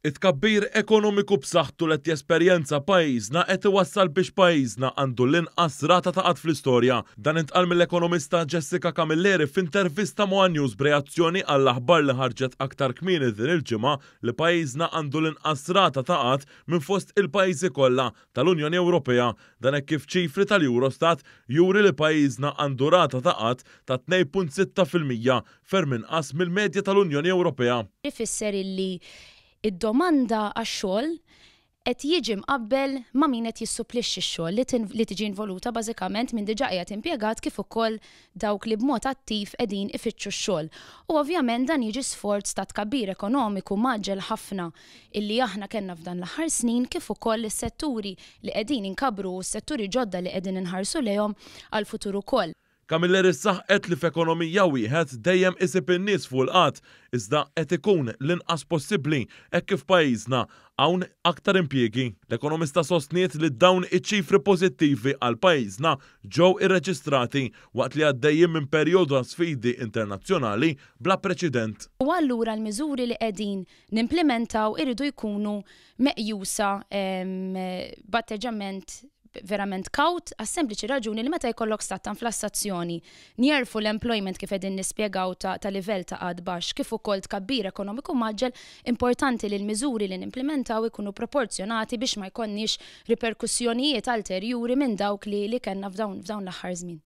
It-tkabbir ekonomiku b'saħħtu li qed jesperjenza pajjiżna qed iwassal biex pajjiżna għandu l-inqas rata ta' qgħad fl-istorja. Dan intqal mill-ekonomista Jessica Camilleri f'intervista ma' one News b'reazzjoni għall-aħbar li ħarġet aktar kmieni din il-ġimgħa li pajjiżna għandu l-inqas rata ta' qgħad minn fost il-pajjiżi kollha tal-Unjoni Ewropea. Dan hekk kif ċifri tal-Eurostat juri li pajjiżna għandu rata ta' qgħad ta' 2.6%, ferm inqas mill-medja tal-Unjoni Ewropea. Ifisser illi id-domanda għax-xogħol qed jiġi mqabbel ma' min qed jissupplixxi x-xogħol li tiġi involuta bażikament min diġà qiegħed impjegat kif ukoll dawk li b'mod attiv qegħdin ifittxu x-xogħol. U ovvjament dan jiġi sforz ta' tkabbir ekonomiku mgħaġġel ħafna illi aħna kellna f'dan l-aħħar snin kif ukoll is-setturi li qegħdin inkabbru u s-setturi ġodda li qegħdin inħarsu lejhom għall-futur ukoll. Camilleri saħqet li f'ekonomija wieħed dejjem isib in-nies fuq il-qgħad, iżda qed ikun l-inqas possibbli hekk kif pajjiżna hawn aktar impjiegi. L-ekonomista sostniet li dawn iċ-ċifri pożittivi għal pajjiżna ġew irreġistrati waqt li għaddejjin minn perjodu ta' sfidi internazzjonali bla preċedent. U allura l-miżuri li qegħdin nimplimentaw iridu jkunu meqjusa b'atteġġament verament kawt għas-sempliċi raġuni li meta jkollok stat ta' inflassazzjoni, near full employment kif qegħdin nispjegaw ta' livell ta' qgħad baxx kif ukoll tkabbir ekonomiku mgħaġġel, importanti li l-miżuri li nimplementaw ikunu proporzjonati biex ma jkollniex riperkussjonijiet alterjuri minn dawk li kellna f'dawn l-aħħar żmien.